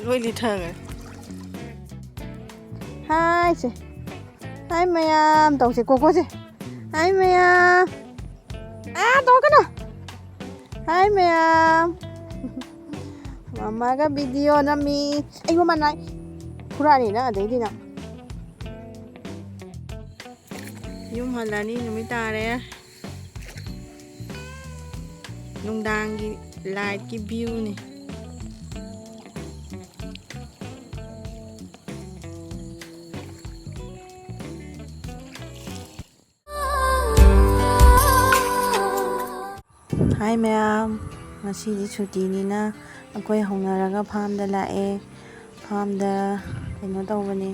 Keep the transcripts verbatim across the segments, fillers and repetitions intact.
ꯂꯣꯏ ꯂꯤꯊꯈ꯭ꯔꯦ꯫ ꯍꯥꯏꯁꯦ꯫ ꯍꯥꯏ ꯃꯌꯥꯝ ꯇꯧꯁꯦ ꯀꯣꯀꯣꯁꯦ꯫ ꯍꯥꯏ ꯃꯌꯥꯝ꯫ ꯑꯥ, ꯇꯧꯔꯛꯀꯅꯨ꯫ ꯍꯥꯏ ꯃꯌꯥꯝ꯫ ꯃꯃꯥꯒ ꯚꯤꯗꯤꯑꯣ ꯅꯝꯃꯤ꯫ ꯑꯩꯌꯣ, ꯃꯅꯥꯏ꯫ ꯐꯨꯔꯛꯑꯅꯤ ꯅꯪ ꯑꯗꯩꯗꯤ ꯅꯪ꯫ ꯌꯨꯝ ꯍꯜꯂꯅꯤ, ꯅꯨꯃꯤꯠ ꯇꯥꯔꯦ꯫ ꯅꯨꯡꯗꯥꯡꯒꯤ ꯂꯥꯏꯠꯀꯤ ꯚ꯭ꯌꯨꯅꯤ꯫ ꯍꯥꯏ ꯃꯌꯥꯝ, ꯉꯁꯤꯗꯤ ꯁꯨꯇꯤꯅꯤꯅ ꯑꯩꯈꯣꯏ ꯍꯧꯅꯔꯒ ꯐꯥꯝꯗ ꯂꯥꯛꯑꯦ꯫ ꯐꯥꯝꯗ ꯀꯩꯅꯣ ꯇꯧꯕꯅꯦ,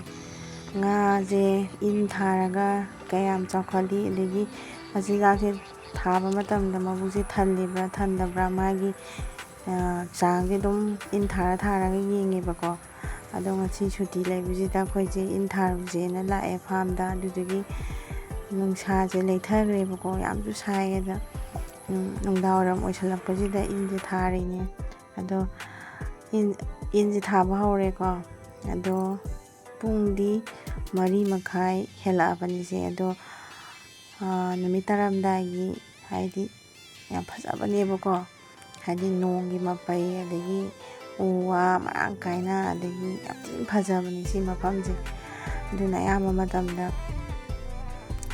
ꯉꯥꯁꯦ ꯏꯟ ꯊꯥꯔꯒ ꯀꯌꯥꯝ ꯆꯥꯎꯈꯠꯂꯤ, ꯑꯗꯒꯤ ꯃꯆꯤꯟꯖꯥꯛꯁꯦ ꯊꯥꯕ ꯃꯇꯝꯗ ꯃꯕꯨꯛꯁꯦ ꯊꯜꯂꯤꯕ꯭ꯔꯥ ꯊꯟꯗꯕ꯭ꯔꯥ, ꯃꯥꯒꯤ, ꯑ, ꯆꯥꯡꯁꯦ ꯑꯗꯨꯝ ꯏꯟ ꯊꯥꯔ ꯊꯥꯔꯒ ꯌꯦꯡꯉꯦꯕꯀꯣ꯫ ꯑꯗꯣ ꯉꯁꯤ ꯁꯨꯇꯤ ꯂꯩꯕꯁꯤꯗ ꯑꯩꯈꯣꯏꯁꯦ ꯏꯟ ꯊꯥꯔꯨꯁꯦꯅ ꯂꯥꯛꯑꯦ ꯐꯥꯝꯗ꯫ ꯑꯗꯨꯗꯨꯒꯤ ꯅꯨꯡꯁꯥꯁꯦ ꯂꯩꯊꯈ꯭ꯔꯦꯕꯀꯣ, ꯌꯥꯝꯁꯨ ꯁꯥꯏ꯫ ꯑꯗ, ꯎꯝ, ꯅꯨꯡꯗꯥꯡ ꯋꯥꯏꯔꯝ ꯑꯣꯏꯁꯜꯂꯛꯄꯁꯤꯗ ꯏꯟꯁꯦ ꯊꯥꯔꯤꯅꯦ꯫ ꯑꯗꯣ ꯏꯟ, ꯏꯟꯁꯦ ꯊꯥꯕ ꯍꯧꯔꯦꯀꯣ꯫ ꯑꯗꯣ ꯄꯨꯡꯗꯤ ꯃꯔꯤ ꯃꯈꯥꯏ ꯍꯦꯜꯂꯛꯑꯕꯅꯤꯁꯦ꯫ ꯑꯗꯣ, ꯑꯥ, ꯅꯨꯃꯤꯠ ꯇꯥꯔꯝꯗꯥꯏꯒꯤ, ꯍꯥꯏꯗꯤ, ꯌꯥꯝ ꯐꯖꯕꯅꯦꯕꯀꯣ꯫ ꯍꯥꯏꯗꯤ ꯅꯣꯡꯒꯤ ꯃꯄꯩ, ꯑꯗꯒꯤ ꯎ ꯋꯥ ꯃꯔꯥꯡ ꯀꯥꯏꯅ, ꯑꯗꯒꯤ ꯌꯥꯝ ꯊꯤꯅ ꯐꯖꯕꯅꯤ ꯁꯤ ꯃꯐꯝꯁꯦ꯫ ꯑꯗꯨꯅ ꯑꯌꯥꯝꯕ ꯃꯇꯝꯗ,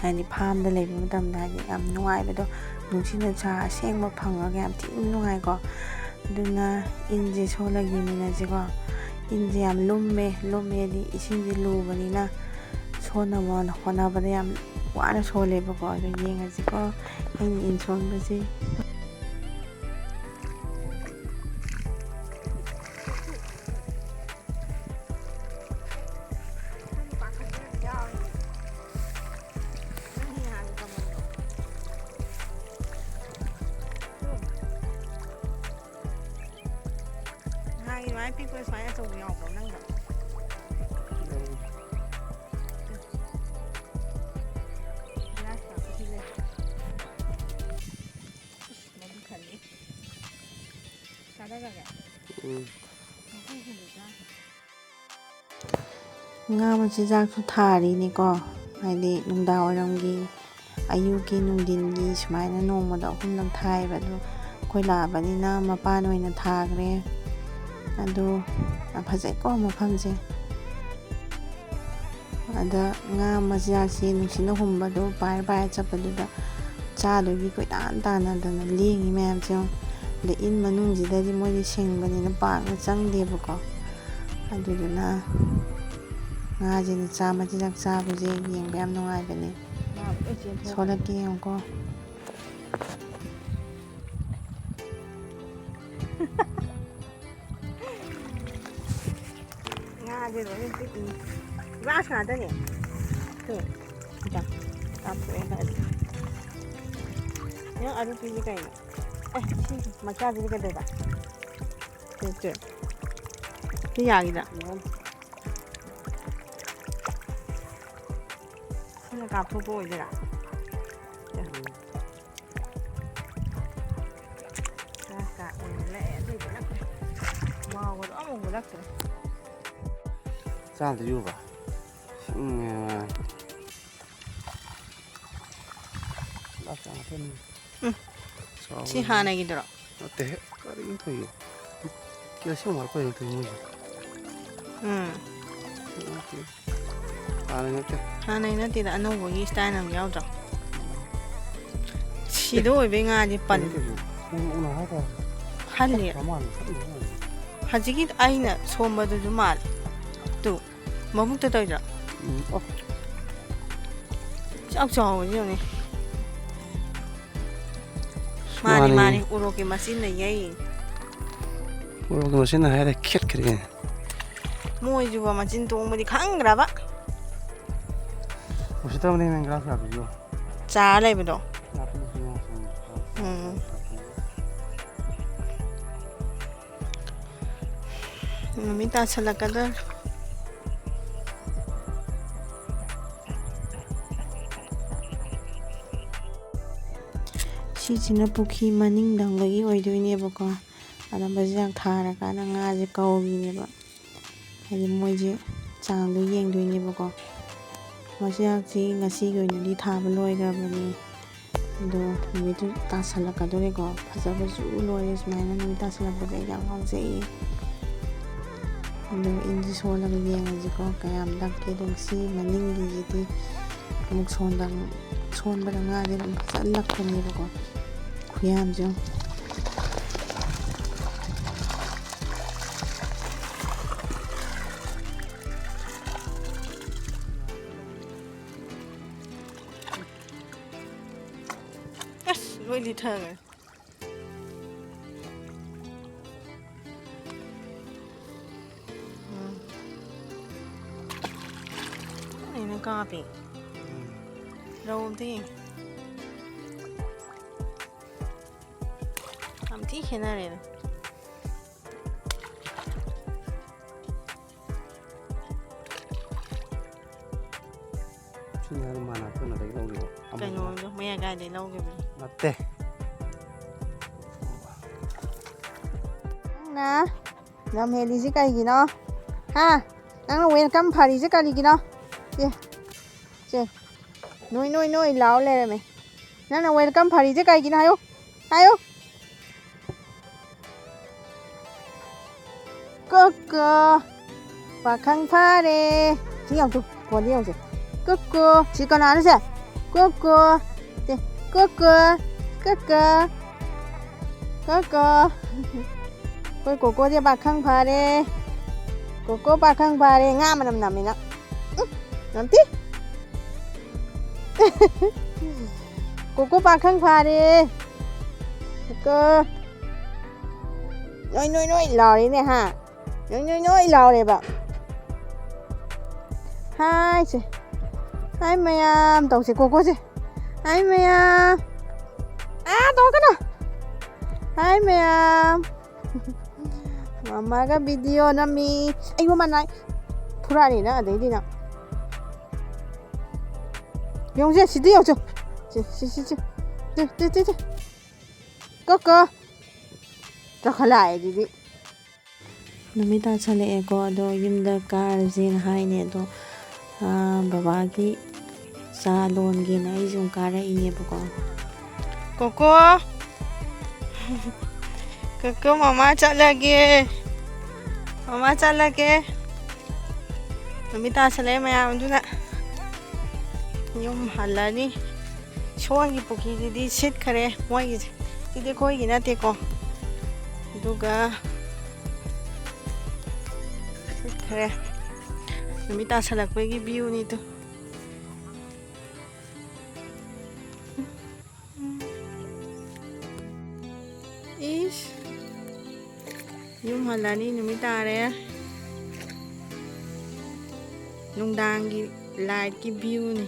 ꯍꯥꯏꯗꯤ ꯐꯥꯝꯗ ꯂꯩꯕ ꯃꯇꯝꯗ, ꯍꯥꯏꯗꯤ ꯌꯥꯝ ꯅꯨꯡꯉꯥꯏꯕꯗꯣ, ꯅꯨꯡꯁꯤꯠ ꯅꯨꯡꯁꯥ ꯑꯁꯦꯡꯕ ꯐꯪꯉꯒ ꯌꯥꯝ ꯊꯤꯅ ꯅꯨꯡꯉꯥꯏꯀꯣ꯫ ꯑꯗꯨꯅ ꯏꯟꯁꯦ ꯁꯣꯜꯂꯒ ꯌꯦꯡꯃꯤꯟꯅꯁꯤꯀꯣ꯫ ꯏꯟꯁꯦ ꯌꯥꯝ ꯂꯨꯝꯃꯦ, ꯂꯨꯝꯃꯦꯗꯤ ꯏꯁꯤꯡꯁꯦ ꯂꯨꯕꯅꯤꯅ ꯁꯣꯟꯅꯕ ꯍꯣꯠꯅꯕꯗ ꯌꯥꯝ ꯋꯥꯅ ꯁꯣꯜꯂꯦꯕꯀꯣ꯫ ꯑꯗꯨ ꯌꯦꯡꯉꯁꯤꯀꯣ ꯑꯩꯅ ꯏꯟ ꯁꯣꯟꯕꯁꯦ꯫ ꯉꯥꯒꯤ ꯑꯗꯨꯃꯥꯏꯅ ꯄꯤꯛꯄ ꯁꯨꯃꯥꯏꯅ ꯑꯆꯧꯕ ꯌꯥꯎꯕ꯭ꯔꯣ ꯅꯪꯗꯣ? ꯒ꯭ꯂꯥꯁ ꯀꯥꯞꯄꯁꯤ ꯂꯩ꯫ ꯃꯕꯨꯛ ꯊꯜꯂꯤ꯫ ꯊꯥꯗꯈ꯭ꯔꯒꯦ? ꯎꯝ꯫ ꯉꯥ ꯃꯆꯤꯟꯖꯥꯛꯁꯨ ꯊꯥꯔꯤꯅꯤꯀꯣ, ꯍꯥꯏꯗꯤ ꯅꯨꯡꯗꯥꯡ ꯋꯥꯏꯔꯝꯒꯤ, ꯑꯌꯨꯛꯀꯤ, ꯅꯨꯡꯊꯤꯟꯒꯤ ꯁꯨꯃꯥꯏꯅ ꯅꯣꯡꯃꯗ ꯑꯍꯨꯝꯂꯛ ꯊꯥꯏꯌꯦꯕ꯫ ꯑꯗꯣ ꯑꯩꯈꯣꯏ ꯂꯥꯛꯑꯕꯅꯤꯅ ꯃꯄꯥꯟ ꯑꯣꯏꯅ ꯊꯥꯈ꯭ꯔꯦ꯫ ꯑꯗꯣ ꯌꯥꯝ ꯐꯖꯩꯀꯣ ꯃꯐꯝꯁꯦ꯫ ꯑꯗ ꯉꯥ ꯃꯆꯤꯟꯖꯥꯛꯁꯤ ꯅꯨꯡꯁꯤꯠꯅ ꯍꯨꯝꯕꯗꯣ ꯄꯥꯏꯔ ꯄꯥꯏꯔ ꯆꯠꯄꯗꯨꯗ ꯆꯥꯗꯣꯏꯒꯤ ꯀꯣꯏꯇꯥꯟ ꯇꯥꯟꯅꯗꯅ ꯂꯦꯡꯉꯤ ꯃꯌꯥꯝꯁꯦ ꯌꯦꯡꯉꯣ꯫ ꯑꯗ ꯏꯟ ꯃꯅꯨꯡꯁꯤꯗꯗꯤ ꯃꯣꯏꯗꯤ ꯁꯦꯡꯕꯅꯤꯅ ꯄꯥꯛꯅ ꯆꯪꯗꯦꯕꯀꯣ꯫ ꯑꯗꯨꯗꯨꯅ ꯉꯥꯁꯤꯅ ꯆꯥ ꯃꯆꯤꯟꯖꯥꯛ ꯆꯥꯕꯁꯦ ꯌꯦꯡꯕ ꯌꯥꯝ ꯅꯨꯡꯉꯥꯏꯕꯅꯦ꯫ ꯁꯣꯂꯛꯀꯦ ꯌꯦꯡꯉꯨꯀꯣ꯫ ꯉꯥꯁꯦ ꯂꯣꯏꯅ ꯄꯤꯛꯏ꯫ ꯒ꯭ꯂꯥꯁ ꯉꯥꯛꯇꯅꯦ꯫ ꯁꯦ, ꯁꯤꯗ ꯀꯥꯞꯊꯣꯛꯑꯦ ꯍꯥꯏꯕ꯫ ꯅꯪ ꯑꯗꯨ ꯄꯤꯁꯦ ꯀꯩꯅꯣ? ꯑꯦ, ꯁꯤ ꯃꯆꯥꯁꯤꯗꯤ ꯀꯩꯗꯧꯕ? ꯁꯦ, ꯁꯦ꯫ ꯁꯤ ꯌꯥꯒꯤꯗ? ꯁꯤꯅ ꯀꯥꯞꯊꯣꯛꯄ ꯑꯣꯏꯗꯣꯏꯔꯥ? ꯁꯦ꯫ ꯒ꯭ꯂꯥꯁ ꯀꯥꯞ ꯑꯣꯏꯅ ꯂꯩꯔꯦ, ꯑꯇꯩꯗꯤ ꯅꯠꯇ꯭ꯔꯦ꯫ ꯋꯥꯎꯕꯗꯣ ꯑꯃꯨꯛ ꯍꯨꯜꯂꯛꯇ꯭ꯔꯦ꯫ ꯆꯥꯝꯗ ꯌꯨꯕ? ꯁꯤꯡꯉꯦ꯫ ꯒ꯭ꯂꯥꯁ ꯀꯥꯞ ꯉꯥꯛꯇꯅꯤ꯫ ꯎꯝ꯫ ꯆꯥꯎꯕ ꯁꯤ ꯍꯥꯟꯅꯒꯤꯗꯨꯔꯣ? ꯅꯠꯇꯦꯍꯦ, ꯀꯔꯤꯅꯣ ꯇꯧꯔꯤꯁꯦ? ꯀꯦꯜꯁꯤꯌꯝ ꯋꯥꯠꯄꯩ ꯅꯠꯇꯦ ꯃꯣꯏꯁꯦ꯫ ꯎꯝ꯫ ꯅꯠꯇꯦ꯫ ꯍꯥꯟꯅꯩ ꯅꯠꯇꯦ꯫ ꯍꯥꯟꯅꯩ ꯅꯠꯇꯦꯗ, ꯑꯅꯧꯕꯒꯤ style ꯑꯃ ꯌꯥꯎꯗ꯭ꯔꯣ? ꯁꯤꯗ ꯑꯣꯏꯕꯩ ꯉꯥꯗꯤ ꯄꯜꯂꯤ꯫ ꯀꯩꯅꯣ ꯇꯧꯔꯤꯁꯦ? ꯎꯅ ꯎꯅ ꯍꯥꯏꯇꯥꯔꯦ꯫ ꯍꯜꯂꯤ꯫ ꯆꯞ ꯃꯥꯟꯅꯩ, ꯆꯞ ꯃꯥꯟꯅꯩ꯫ ꯍꯧꯖꯤꯛꯀꯤ ꯑꯩꯅ ꯁꯣꯝꯕꯗꯨꯁꯨ ꯃꯥꯜꯂꯦ꯫ ꯇꯨ, ꯃꯕꯨꯛꯇ ꯇꯧꯔꯤꯗꯣ꯫ ꯎꯝ, ꯑꯣ꯫ ꯆꯥꯎ ꯆꯥꯎꯕꯁꯤ ꯌꯦꯡꯉꯨꯅꯦ꯫ ꯃꯥꯅꯤ, ꯃꯥꯅꯤ꯫ ꯃꯥꯅꯤ, ꯎꯔꯣꯛꯀꯤ ꯃꯆꯤꯟꯅ ꯌꯩ꯫ ꯎꯔꯣꯛꯀꯤ ꯃꯆꯤꯟꯅ ꯍꯥꯏꯔꯦ, ꯈꯦꯠꯈ꯭ꯔꯦ꯫ ꯃꯣꯏꯁꯤꯕꯨ ꯃꯆꯤꯟ ꯇꯣꯡꯕꯗꯤ ꯈꯪꯗ꯭ꯔꯕ꯫ ꯎꯁꯤꯠꯇꯕꯅꯦ ꯅꯪ ꯒ꯭ꯂꯥꯁ ꯀꯥꯞꯄꯤꯁꯤꯕꯣ꯫ ꯆꯥꯔ ꯂꯩꯕꯗꯣ꯫ ꯅꯥꯄꯤ ꯁꯤꯡꯅ ꯁꯨꯝ ꯎꯝ꯫ ꯅꯨꯃꯤꯠ ꯇꯥꯁꯜꯂꯛꯀꯗꯧꯔꯦ꯫ ꯁꯤꯁꯤꯅ ꯄꯨꯈ꯭ꯔꯤ ꯃꯅꯤꯡꯗꯪꯗꯒꯤ ꯑꯣꯏꯗꯣꯏꯅꯦꯕꯀꯣ꯫ ꯑꯗ ꯃꯆꯤꯟꯖꯥꯛ ꯊꯥꯔꯀꯥꯟꯗ ꯉꯥꯁꯦ ꯀꯧꯔꯤꯅꯦꯕ꯫ ꯍꯥꯏꯗꯤ ꯃꯣꯏꯁꯦ ꯆꯥꯡꯗꯣ ꯌꯦꯡꯗꯣꯏꯅꯦꯕꯀꯣ꯫ ꯃꯆꯤꯟꯖꯥꯛꯁꯤ ꯉꯁꯤꯒꯤ ꯑꯣꯏꯅꯗꯤ ꯊꯥꯕ ꯂꯣꯏꯈ꯭ꯔꯕꯅꯤ꯫ ꯑꯗꯣ ꯅꯨꯃꯤꯠꯇꯨ ꯇꯥꯁꯜꯂꯛꯀꯗꯣꯔꯦꯀꯣ꯫ ꯐꯖꯕꯁꯨ ꯂꯣꯏꯔꯦ꯫ ꯁꯨꯃꯥꯏꯅ ꯅꯨꯃꯤꯠ ꯇꯥꯁꯜꯂꯛꯄꯁꯦ ꯑꯩ ꯌꯥꯝ ꯉꯥꯎꯖꯩꯌꯦ꯫ ꯑꯗꯣ ꯏꯟꯁꯤ ꯁꯣꯜꯂꯒ ꯌꯦꯡꯉꯁꯤꯀꯣ, ꯀꯌꯥꯝ ꯂꯛꯀꯦ꯫ ꯑꯗꯣ ꯁꯤ ꯃꯅꯤꯡꯒꯤꯁꯤꯗꯤ ꯑꯃꯨꯛ ꯁꯣꯟꯕ, ꯁꯣꯟꯕꯗ ꯉꯥꯁꯦ ꯑꯗꯨꯝ ꯐꯖꯅ ꯂꯛꯄꯅꯦꯕꯀꯣ꯫ ꯈꯨꯌꯥꯝꯁꯦ ꯌꯦꯡꯉꯣ꯫ ꯑꯁ, ꯂꯣꯏ ꯂꯤꯊꯈ꯭ꯔꯦ꯫ ꯎꯝ꯫ ꯑꯩꯅ ꯀꯥꯞꯄꯤ꯫ ꯎꯝ꯫ ꯔꯧꯗꯤ꯫ ꯌꯥꯝ ꯊꯤ ꯈꯦꯠꯅꯔꯦꯅꯦ꯫ ꯁꯤꯅ ꯃꯥꯅ ꯑꯩꯈꯣꯏꯅ ꯂꯩ ꯂꯧꯔꯤꯕ ꯑꯃꯨꯕ꯫ ꯀꯩꯅꯣꯗꯣ, ꯃꯌꯥꯏ ꯀꯥꯏꯗꯩ ꯂꯧꯈꯤꯕꯅꯣ? ꯅꯠꯇꯦ꯫ ꯅꯪꯅ ꯂꯝ ꯍꯦꯜꯂꯤꯁꯤ ꯀꯩꯒꯤꯅꯣ? ꯍꯥ? ꯅꯪꯅ welcome ꯐꯔꯤꯁꯦ ꯀꯔꯤꯒꯤꯅꯣ? ꯁꯦ, ꯁꯦ, ꯅꯣꯏ, ꯅꯣꯏ, ꯅꯣꯏ ꯂꯥꯎ ꯂꯩꯔꯝꯃꯦ꯫ ꯅꯪꯅ welcome ꯐꯔꯤꯁꯦ ꯀꯩꯒꯤꯅꯣ? ꯍꯥꯏꯌꯨ, ꯍꯥꯏꯌꯨ꯫ ꯀꯣꯀꯣ, ꯄꯥꯈꯪ ꯐꯥꯔꯦ꯫ ꯁꯤ ꯌꯦꯡꯉꯨ ꯇꯨ, ꯐꯣꯟꯗ ꯌꯦꯡꯉꯨꯁꯦ꯫ ꯀꯣꯀꯣ, ꯁꯤ ꯀꯅꯥꯅꯣ ꯁꯦ? ꯀꯣꯀꯣ, ꯁꯦ, ꯀꯣꯀꯣ, ꯀꯣꯀꯣ, ꯀꯣꯀꯣ꯫ ꯑꯩꯈꯣꯏ ꯀꯣꯀꯣꯁꯦ ꯄꯥꯈꯪ ꯐꯥꯔꯦ꯫ ꯀꯣꯀꯣ ꯄꯥꯈꯪ ꯐꯥꯔꯦ꯫ ꯉꯥ ꯃꯅꯝ ꯅꯝꯃꯦ ꯅꯪ꯫ ꯎꯝ, ꯅꯝꯊꯤ꯫ ꯀꯣꯀꯣ ꯄꯥꯈꯪ ꯐꯥꯔꯦ꯫ ꯀꯣꯀꯣ꯫ ꯅꯣꯏ, ꯅꯣꯏ, ꯅꯣꯏ ꯂꯥꯎꯔꯦꯅꯦ, ꯍꯥ? ꯅꯣꯏ, ꯅꯣꯏ, ꯅꯣꯏ ꯂꯥꯎꯔꯦꯕ꯫ ꯍꯥꯏꯁꯦ꯫ ꯍꯥꯏ ꯃꯌꯥꯝ ꯇꯧꯁꯦ ꯀꯣꯀꯣꯁꯦ꯫ ꯍꯥꯏ ꯃꯌꯥꯝ꯫ ꯑꯥ, ꯇꯧꯔꯛꯀꯅꯨ꯫ ꯍꯥꯏ ꯃꯌꯥꯝ꯫ ꯃꯃꯥꯒ video ꯅꯝꯃꯤ꯫ ꯑꯩꯕꯨ ꯃꯅꯥꯏ ꯐꯨꯔꯛꯑꯅꯤ ꯅꯪ ꯑꯗꯩꯗꯤ ꯅꯪ꯫ ꯌꯦꯡꯉꯨꯁꯦ, ꯁꯤꯗ ꯌꯦꯡꯉꯨꯁꯦ꯫ ꯁꯤ, ꯁꯤ, ꯁꯤ, ꯁꯤ꯫ ꯁꯤ, ꯁꯤ, ꯁꯤ, ꯁꯤ꯫ ꯀꯣꯀꯣ꯫ ꯆꯥꯎꯈꯠꯂꯛꯑꯦ ꯑꯗꯨꯗꯤ꯫ ꯅꯨꯃꯤꯠ ꯇꯥꯁꯜꯂꯛꯑꯦꯀꯣ, ꯑꯗꯣ ꯌꯨꯝꯗ ꯀꯥꯔꯁꯦꯅ ꯍꯥꯏꯅꯦ, ꯑꯗꯣ, ꯑꯥ, ꯕꯕꯥꯒꯤ ꯆꯥ ꯂꯣꯟꯒꯦꯅ ꯑꯩꯁꯨ ꯑꯃꯨꯛ ꯀꯥꯔꯛꯏꯅꯦꯕꯀꯣ꯫ ꯀꯣꯀꯣ! ꯀꯣꯀꯣ, ꯃꯃꯥ ꯆꯠꯂꯒꯦ꯫ ꯃꯃꯥ ꯆꯠꯂꯒꯦ꯫ ꯅꯨꯃꯤꯠ ꯇꯥꯁꯜꯂꯛꯑꯦ ꯃꯌꯥꯝ ꯑꯗꯨꯅ ꯌꯨꯝ ꯍꯜꯂꯅꯤ꯫ ꯁꯣꯟꯒꯤ ꯄꯨꯈ꯭ꯔꯤꯁꯤꯗꯤ ꯁꯤꯠꯈ꯭ꯔꯦ ꯃꯣꯏꯒꯤꯁꯦ꯫ ꯁꯤꯗꯤ ꯑꯩꯈꯣꯏꯒꯤ ꯅꯠꯇꯦꯀꯣ꯫ ꯑꯗꯨꯒ ꯁꯤꯠꯈ꯭ꯔꯦ꯫ ꯅꯨꯃꯤꯠ ꯇꯥꯁꯜꯂꯛꯄꯒꯤ ꯚ꯭ꯌꯨꯅꯤꯗꯣ꯫ ꯏꯁ꯫ ꯌꯨꯝ ꯍꯜꯂꯅꯤ, ꯅꯨꯃꯤꯠ ꯇꯥꯔꯦ꯫ ꯅꯨꯡꯗꯥꯡꯒꯤ ꯂꯥꯏꯠꯀꯤ ꯚ꯭ꯌꯨꯅꯤ꯫